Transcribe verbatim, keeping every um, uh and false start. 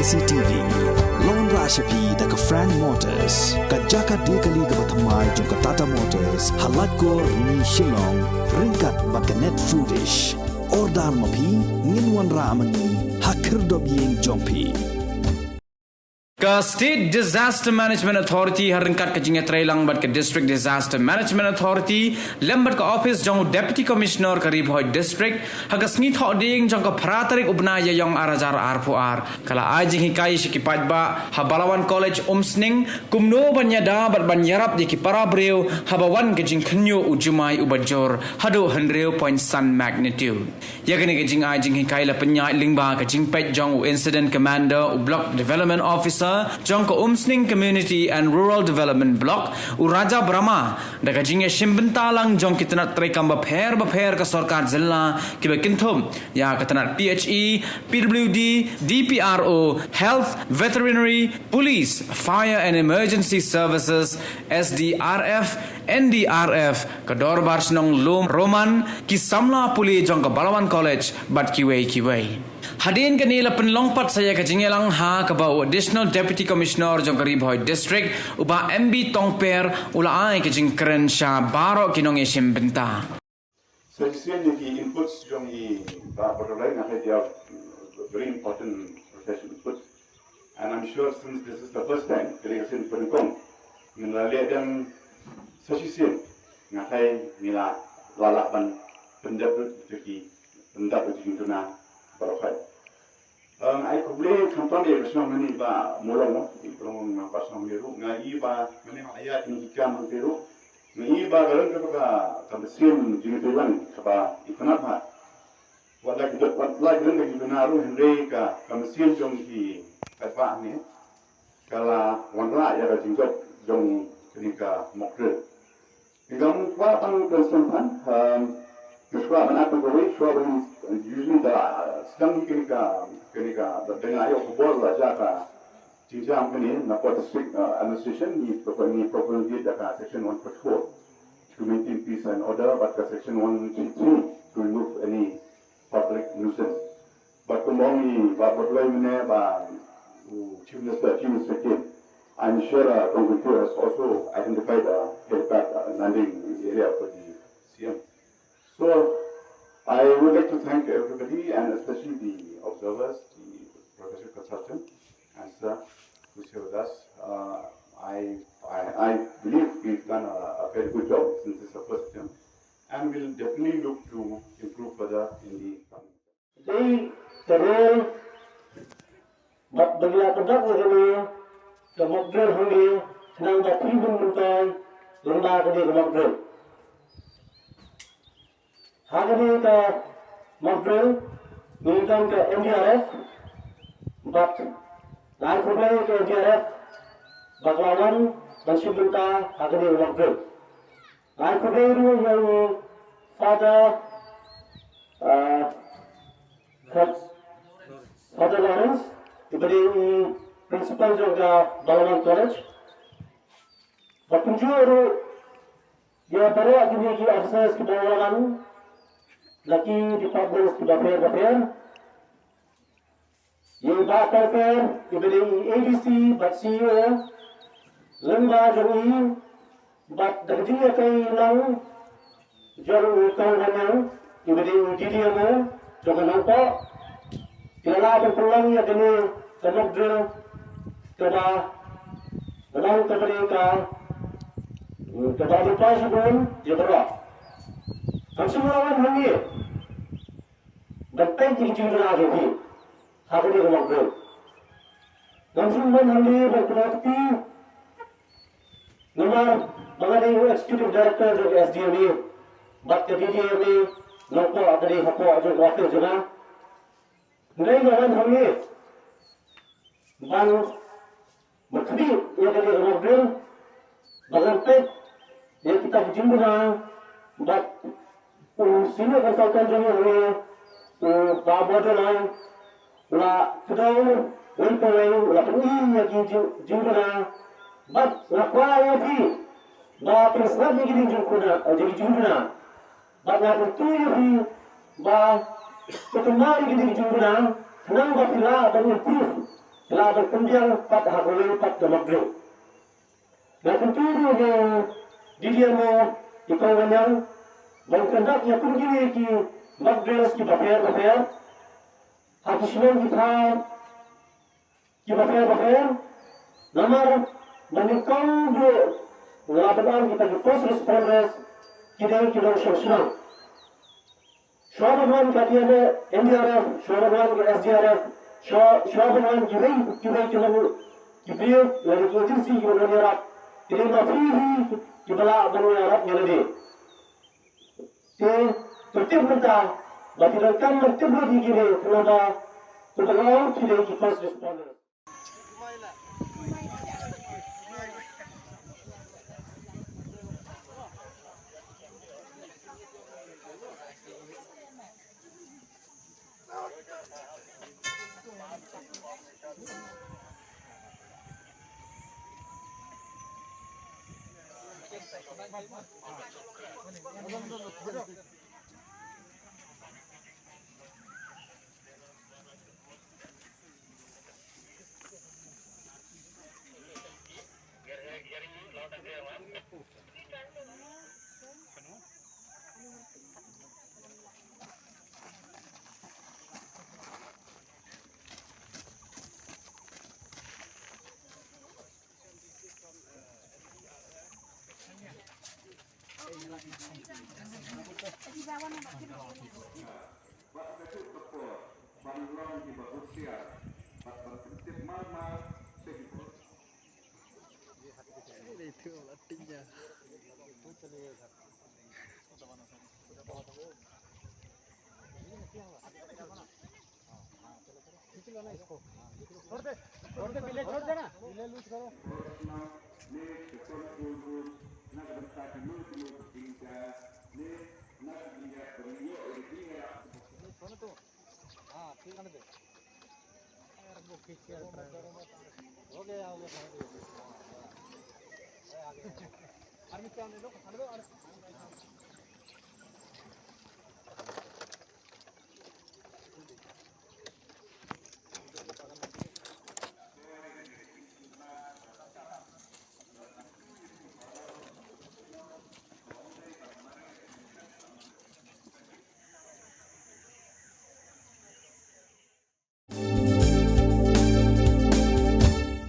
C T V. Long ra sha phi da ka Frank Motors, ka jaka de kali kaba thymmai jong ka Tata Motors, ha Laitkor, Rni, Shillong, ryngkat bad ka Net Foodish. Order ma phi, ngin wanrah ma ngi ha khyrdop ïing jong phi. Ka State Disaster Management Authority ha ryngkat ka jingïatreilang bad ka District Disaster Management Authority lem bad ka ophis jong u Deputy Commissioner ka Ri Bhoi District, ha ka sngi Thohdieng jong ka phra tarik u bnai Ïaïong ar hajar arphew ar, ka la ai jinghikai sha ki paidbah ha Balawan College, Umsning, kumno ban ïada bad ban ïarap ïa ki para briew haba wan ka jingkhynñiuh u jumai uba jur haduh hynriew point san magnitude. Ïa kane ka jingai jinghikai la pynïaid lyngba ka jingpeit jong u Incident Commander, u Block Development Officer jong ka Umsning Community and Rural Development Block, u Raja Brahma, da ka jingïashim bynta lang jong ki tnat treikam bapher bapher ka sorkar jylla kiba kynthup ïa ka tnat P H E, P W D, D P R O, Health, Veterinary, Police, Fire and Emergency Services, S D R F, N D R F, ka Dorbar Shnong Lum Roman, ki samla pule jong ka Balawan College bad kiwei kiwei. Hadien kane la pynlong pat sa ïa ka jingïalang ha kaba u Additional Deputy Commissioner jong ka Ri Bhoi District, u Bah M B Tongper, u la ai ka jingkren sha baroh ki nongïashim bynta. Sa shisien ïa ki inputs jong i Bah Butterfly, nga khlem, they are very important refreshing inputs. And I'm sure since this is the first time, ka dei ka sien pynïaid, ngin la leh dem sa shisien, nga khlem ngi la, la lah ban pyndep ïa ki, pyndep ïa ki jingduna baroh. Nga ai khublei khamtam ïa ka shnong ngi ba Mulong, i Mulong, ba shnong ngi ruh, nga i ba ngi ma ïa ki kam ngi ruh, nga i ba ka rang ka, ka, ka mynsiem jingïatreilang kaba i khynnah ba. Wat la ki dot, wat la ki dot ki bynta ruh, hynrei ka, ka mynsiem jong ki paidbah ngi ka la wanrah ïa ka jingjop jong kane ka mock drill. Nga kwah ban kren sngewthuh, um, nga kwah ban add kawei, kwah ban, usually da, uh, sdang kane ka, kane ka, da nga ïoh khubor la jia ka jingjia kane na ka district, uh, administration, ngi propose, ngi propose da ka section one forty-four to maintain peace and order, bad ka section one three three to remove any public nuisance. Bad kumba ong i Bah Butterfly mynne ba u Chief Minister, Chief Minister came. I'm sure, uh, Tongkyntu has also identified a helipad, uh, landing area for the C M. So I would like to thank everybody and especially the observers, the professional consultant, and sir, who's here with us. Uh, I, I, I believe we've done a, a very good job since it's the first attempt, and we'll definitely look to improve further in the coming. Dei ka role bad ba ngi la conduct ïa kane ka mock drill hangne, khnang ba phi ban myntoi lyngba kane ka mock drill. Ha kane ka mock drill ngi don ka N D R F bad la ai khublei ïa ka N D R F ba ka la wan ban shim bynta ha kane ka mock drill. Ai khublei ruh ïa u Father, ah, Father Lawrence, iba dei i principal jong ka Balawan College. Bad kumjuh ruh ïa baroh kine ki officers kiba wan na ki departments kiba pher bapher. Ïa i Bah Tongper, iba dei i A D C bad C E O, lyngba jong i, bad da ka jingïatreilang jong u Kong Ranyang, iba dei i D D M O jong ka Nongpoh, ki la lah ban pynlong ïa kane ka mock drill kaba, kaba long kaba dei ka, kaba dei ka shibun ïa baroh. Ngam shym la wan hangne ban peit ïa ki jingduna jong phi ha kane ka mock drill. Ngam shym wan hangne ban kdew kti namar ba nga dei u executive director jong ka S D M A bad ka D D M A Nongpoh ka dei hapoh jong ka office jong nga. Hynrei nga wan hangne ban Ba khmih ïa kane ka mock drill ba ngan peit ïa kita ki jingduna bad u senior consultant jong ngi hangne u Bah Borderline u la kdew wei pa wei u la pyni ïa ki jing, jingduna bad nga kwah ïa phi ba phin sngap ïa ki jingduna, ïa ki jingduna. Bad nga kyntu ïa phi ba to tynrai ïa kine ki jingduna khnang ba phi lah ban improve Ki la ban pynbiang pat ha kawei pat ka mock drill. Nga kyntu ruh ïa u D D M O i Kong Wanniang ban conduct ïa kum kine ki mock drills kiba pher bapher ha ki shnong ki thaw kiba pher bapher. Namar na nyngkong ruh nga la ban ong kita ki first responders ki dei ki nongshong shnong. Shuwa ban wan ka D M O, N D R F, shuwa ban wan ka S D R F, shuwa, shuwa ban wan kiwei kiwei ki long ki briew lane ki agency kiba wan ïarap, ki dei ma phi hi kiba lah ban wan ïarap ïa lade. Te to tip mynta ba ki donkam ban tip lut ïa kine, khnang ba kumba nga ong ki dei ki first responders. छोड़ दे, पीले छोड़ देना। हाँ, ठीक है। हो गया, हो गया, हो गया। आर्मी क्या होने दो, हट दो, हट दो।